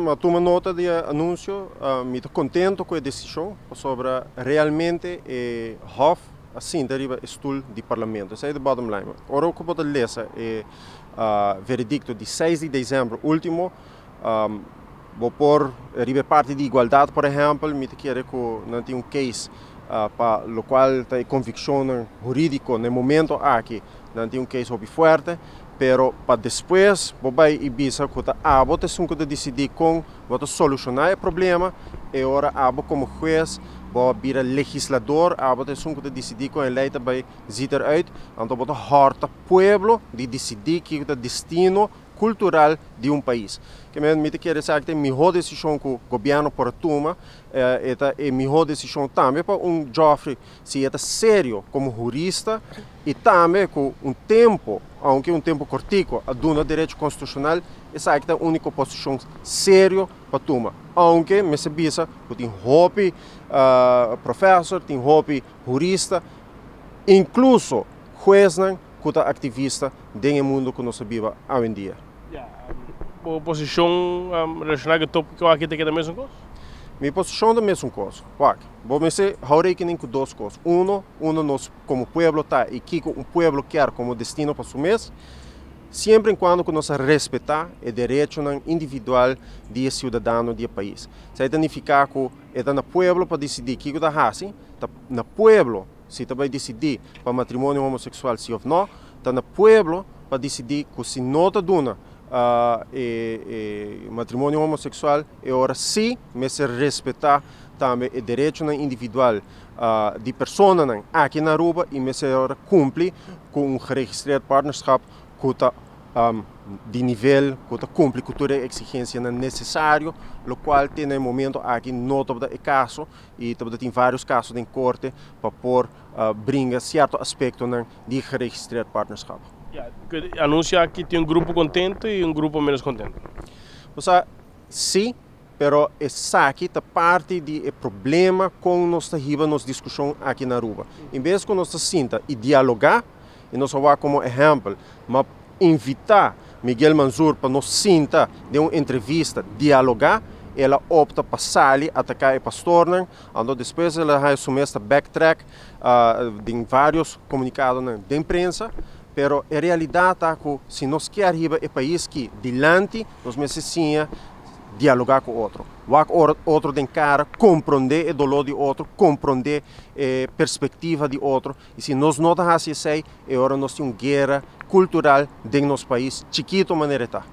M'a tuma nota di e anunsio, mi ta kontento ku e desishon pasobra realmente e Hof a sinta riba e stul di Parlamento. Esei ta bottom line. Ora ku bo ta lesa e veredikto di 6 di desèmber último, bo por riba e parti di igualdat por ehèmpel, mi ta kere ku nan tin un case pa lokual ta e konvikshonnan hurídiko na e momento aki nan tin un case hopi fuerte. Pero pa despues bo bai i bisa ku ta abo ta esun ku ta disidí kon bo ta solushoná e problema, e ora abo komo hues bo a bira legislador, abo ta esun ku ta disidí kon e lei ta bai ziet eruit, anto bo ta hòrta pueblo di disidí kiko ta destino kultural di un pais. Ke men mi ta kere esaki ta e mihó desishon ku gobièrnu por a tuma, e ta e mihó desishon tambe pa un Geoffrey si e ta serio komo hurista i tambe ku un tempu, ounke un tempu kortiku, a duna derecho konstitushonal, esaki ta e úniko posishon serio pa tuma. Ounke mester bisa ku tin hopi profèsor, tin hopi hurista, inkluso huesnan ku ta aktivista den e mundu ku nos ta biba awendia. Bo posishon relashoná ku e tópiko aki ta keda mesun kos? Mi posishon ta mesun kos. Wak, bo mester hou rekening ku dos kos. Uno, unda nos komo pueblo ta i kiko un pueblo kier komo destino pa su mes, siempre en kuando ku nos a respetá e derechonan individual di e siudadano di e pais. Esei ta nifiká ku e ta na pueblo pa disidí kiko ta hasi, ta na pueblo si ta bai disidí pa matrimonio homoseksual si òf nò, ta na pueblo pa disidí ku si no ta duna e matrimonio homoseksual e ora si mester respetá tambe e derechonan individual di personanan aki na Aruba y mester ora cumpli cu un geregistreerd partnerschap cu ta di nivel, cu ta cumpli cu tur e exigencianan necesario, locual te na e momento aki no tabata e caso y tabata tin varios caso den corte pa por bringa cierto aspectonan di geregistreerd partnerschap. Ya, anuncia aki tin un grupo contento y un grupo menos contento. Osea, si. Pero esaki ta parti di e problema con nos ta hiba nos discusion aki na Aruba. En bes cu nos ta sinta y dialoga, y nos a wak como ehempel, ma invita Miguel Mansur pa nos sinta den un entrevista dialoga, el a opta pa sali ataca e pastornan, anto despues el a haya su mes ta backtrack den varios comunicadonan den prensa. Pero e realidad ta cu si nos kier hiba e pais ki dilanti, nos mester siña dialogá ku otro, wak otro den kara, komprondé e doló di otro, komprondé e perspektiva di otro. I si nos no ta hasi esei, e ora nos tin un guera kultural den nos pais, chikito manera e ta.